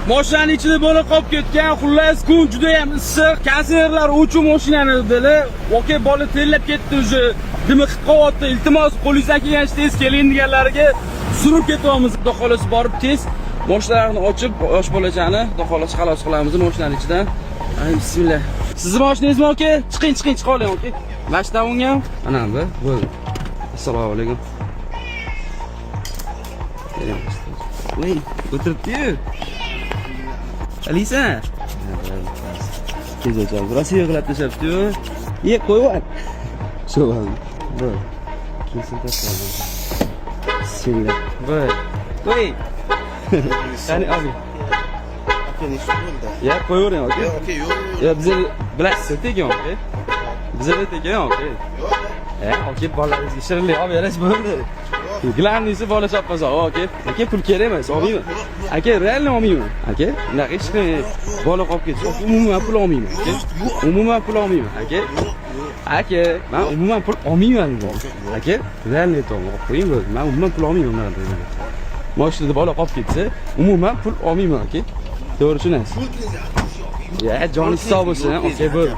Mashinani ichida bola qolib ketgan. Xullas, kun juda ham issiq. Konditsionerlar o'chib mashinani dedilar. Aka, bola terlab ketdi уже. Dimiqib qolyapti. Iltimos, qo'lingizdan kelgancha tez keling deganlariga surib ketyapmiz. Xudo xolasi borib tez mashinalarni ochib, yosh bolachani Xudo xolasi xalos qilamiz mashinani ichidan. Ay, bismillah. Sizni mashinangizmi, aka? Chiqing, chiqing, chiqa oling, aka. Mashina unga. Ana bu, bo'ldi. Assalomu alaykum. Voy, o'tiribdi-yu. Alisa. Tez ochamiz. Rosa yig'lab tashlabdi-yu. Ye, qo'yib yubor. Shu bo'ldi. Keyin tashladi. Bismillah. Voy. Voy. Qani, oling. Aka, nechta bo'ldi? Ya, qo'yavering, aka. Yo'q, aka, yo'q, yo'q. Ya, biza bilasiz, tekin, aka. Bizada tekin, aka. Yo'q. E, aka, bolalaringizga shirinlik olib berish bo'ldi. Главный si bola chopmasa, aka. Aka, pul kerak emas, olmayman. Aka, реально olmayman. Aka, unaqa hech qilmang. Bola qolib ketsa, umuman pul olmayman, aka. Umuman pul olmayman, aka. Aka, men umuman pul olmayman. Aka, реально aytaman, olib qo'ying bo'ldi. Men umuman pul olmayman bunaqa. Mashinada bola qolib ketsa, umuman pul olmayman, aka. To'g'ri tushunasiz. Ya, joningiz sog' bo'lsin, aka, bo'ldi.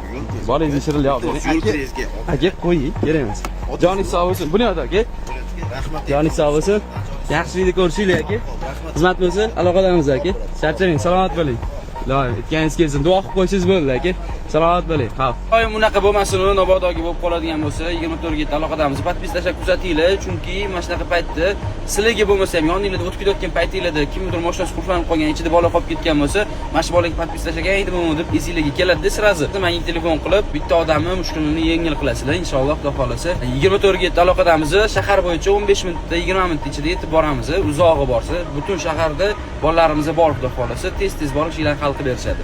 Bolangizga shirinlik olib bering. Yo'l Aka, kirangizga. Aka, qo'ying, kerak emas. Joningiz sog' bo'lsin. Buni aka. Rahmat. Joningiz sog' bo'lsin. Yaxshilikda ko'rishaylik, aka. Xizmat bo'lsin, aloqadamiz, aka. Charchamang, salomat bo'ling. Iloyim, aytganingiz kelsin. Duo qilib qo'ysangiz bo'ldi, aka. Salomat bo'ling. Xo'p. Doim unaqa bo'lmasin, uni mabodogi bo'lib qoladigan bo'lsa, 24 ga aloqadamiz. Подпись tashlab kuzatinglar, chunki mana shunaqa paytda sizlarga bo'lmasa ham yoninglarda o'tib ketayotgan paytinglarda kimnidir mashinasi qulflanib qolgan, ichida bola qolib ketgan bo'lsa, mana shu bolaga подпись tashlagan edim deb esinglarga keladi сразу. Menga telefon qilib, bitta odamni mushkulini yengil qilasizlar, inshaalloh, Xudo xolasa. 24 ga aloqadamiz. Shahar bo'yicha 15 minutda, 20 minut ichida yetib boramiz. Uzog'i borsa, butun shaharda bolalarimiz bor, Xudo xolasa, tez-tez borib ishlarni hal qilib berishadi.